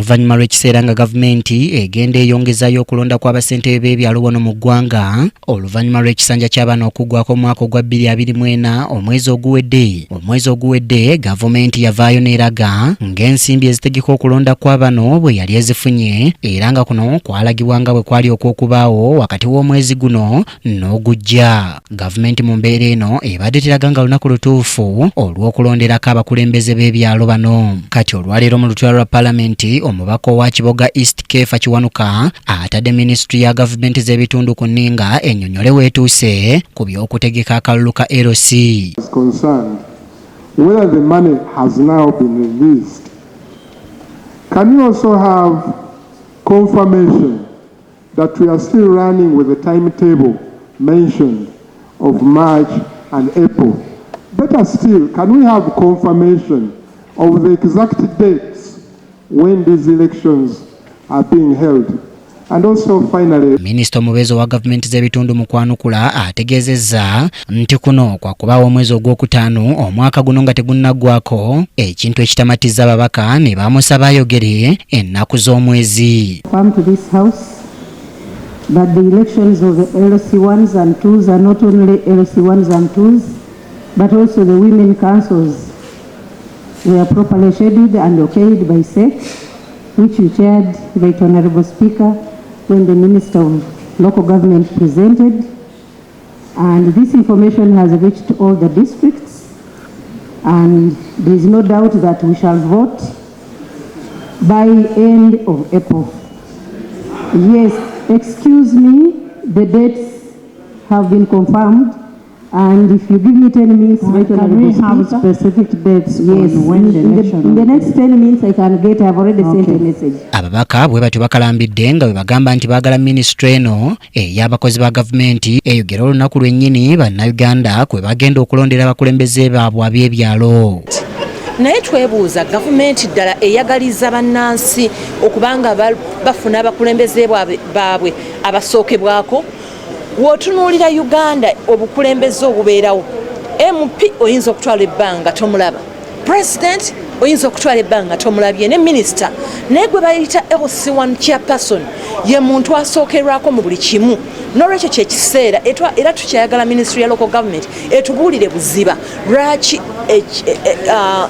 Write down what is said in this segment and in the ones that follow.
Oluvannyuma lw'ekiseera nga gavumenti egenda eyongezaayo okulonda kw'abassentebe b'ebyalo wano mu ggwanga oluvannyuma lw'ekisanja ky'abaana okuggwako omwaka ogwa 2024 omwezi oguwedde, omwezi oguwedde gavumenti yavaayo n'eraga ng'ensimbi ezitegeka okulonda kwa bano bwe yali ezifunye, era nga kuno kwalagibwa nga bwe kwali okw'okubaawo wakati w'omwezi guno n'ogujja. Gavumenti mu mbeera eno ebadde teraga nga lunaku lutuufu olw'okulonderako abakulembeze b'ebyalo bano. Kati olwaleero mu lutuula lwa palamenti, omubaka owa Kiboga East Kefa Kiwanuka atadde minisitule ya gavumenti z'ebitundu ku nninga ennyonnyole weetuuse ku by'okutegeka akalulu ka LC. Concerned whether the money has now been released. Can you also have confirmation that we are still running with the timetable mentioned of March and April? Better still, can we have confirmation of the exact dates when these elections are being held? And also finally, Minisita omubeezi owa gavumenti z'ebitundu mu kwanukula ategeezezza nti kuno kwakubaawo omwezi ogwokutaano omwaka guno nga tegunnaggwako, ekintu ekitamatiza ababaka ne bamusaba ayogere ennaku z'omwezi. Come to this house that the elections of the LC1s and 2s are not only LC1s and 2s, but also the women councils were properly scheduled and okayed by CEC, which you chaired, Right Honorable Speaker, when the Minister of Local Government presented. And this information has reached all the districts, and there is no doubt that we shall vote by end of April. Yes, excuse me, the dates have been confirmed, and if you give me 10 minutes, Right Can Honorable we have Speaker. Specific dates Yes, on when the in the, election in the will be? Next 10 minutes I can get, I've already sent a message. Ababaka bwe batyo bakalambidde nga bwe bagamba nti baagala minisitule eno ey'abakozi ba gavumenti eyogera olunaku lwennyini bannayuganda kwe bagenda okulondera abakulembeze baabwe ab'ebyalo. Naye twebuuza, gavumenti ddala eyagaliza bannansi okubanga bafuna abakulembeze baabwe abasookebwako? W'otunuulira Uganda, obukulembeze obubeerawo, MP oyinza okutwala ebbanga tomulaba, president oyinza okutwala ebbanga tomulabye, ne minisita, naye gwe bayita LC1 chairperson ye muntu asookerwako mu buli kimu. N'olwekyo kyekiseera era tukyayagala ministry ya local government etubuulire buziba lwaki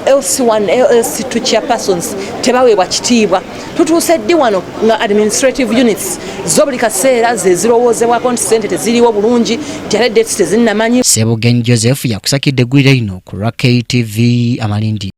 LC1, LC2 chairpersons tebaweebwa kitiibwa. Tutuuse ddi wano nga administrative units zo buli kaseera ze zirowoozebwako nti sente teziriwo bulungi, nti ate dates tezinnamanyi? Sebugenyi Joseph yakusakidde eggulire lino ku lwa KTV Amalindi.